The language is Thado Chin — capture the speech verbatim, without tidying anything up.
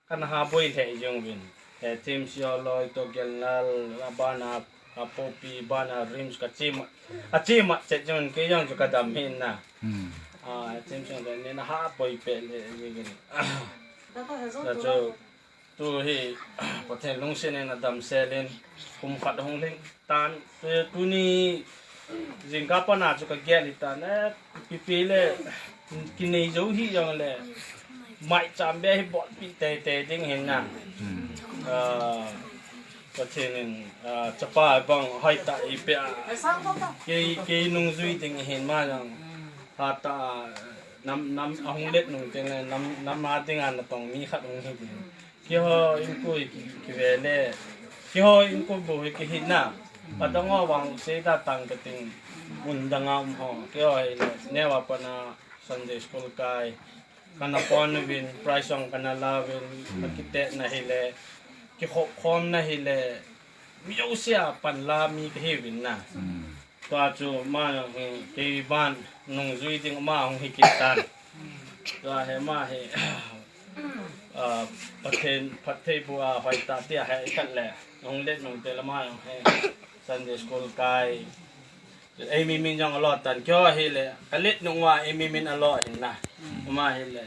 Kana ha boi lheh jong uvin. He James Yoloi toh Gelnal, abana, a Poppy, bana Rims ka chima. A chima chet jong uvin kei jong chu ka dam hi na. Hmm. A, James Yoloi ni na ha boi pe le ni gin. Na chu tu hi Pathen lungset in a damsel in kum khat hung lhing tan. Tu, tuni jingkah pana chu ka gel hi tan. Eh, pipi le kinei jou hi jong le. Mai cham be hi bol pi tei tei ding hin na. Hmm. Ah, Pathen in, ah, chapa bang hoi ta i pe a. Kei, kei nungjui ding hin ma jong. Ha ta, nam, nam, a hung let nung teng le, nam, nam ha ding a na tong mi khat hung hi ding. Keiho insung ki, ki ve le. Keiho insung bu hi ki hi na. Patong ho vang sei ta tang ka ting. Mun dang a um ho. Keiho hi le. Neo a pana Sunday school kai. Kana pon uvin, prize jong kana la uvin, ka kitet na hi le, ki khop khom na hi le, mi jouse a pan la mi ka hi uvin na. Hmm. Tua chu ma jong hi, kei ban nungjui ding ma hung hi kit tan. Tua hi ma hi, ah, Pathen, Pathen bu a hoi ta tia hi khat le, hung let nung te la ma jong hi, Sunday school kai, Ei mi min jong alo tan kyo hi le. Ka let nung uva ei mi min alo hin na. Ma hi le.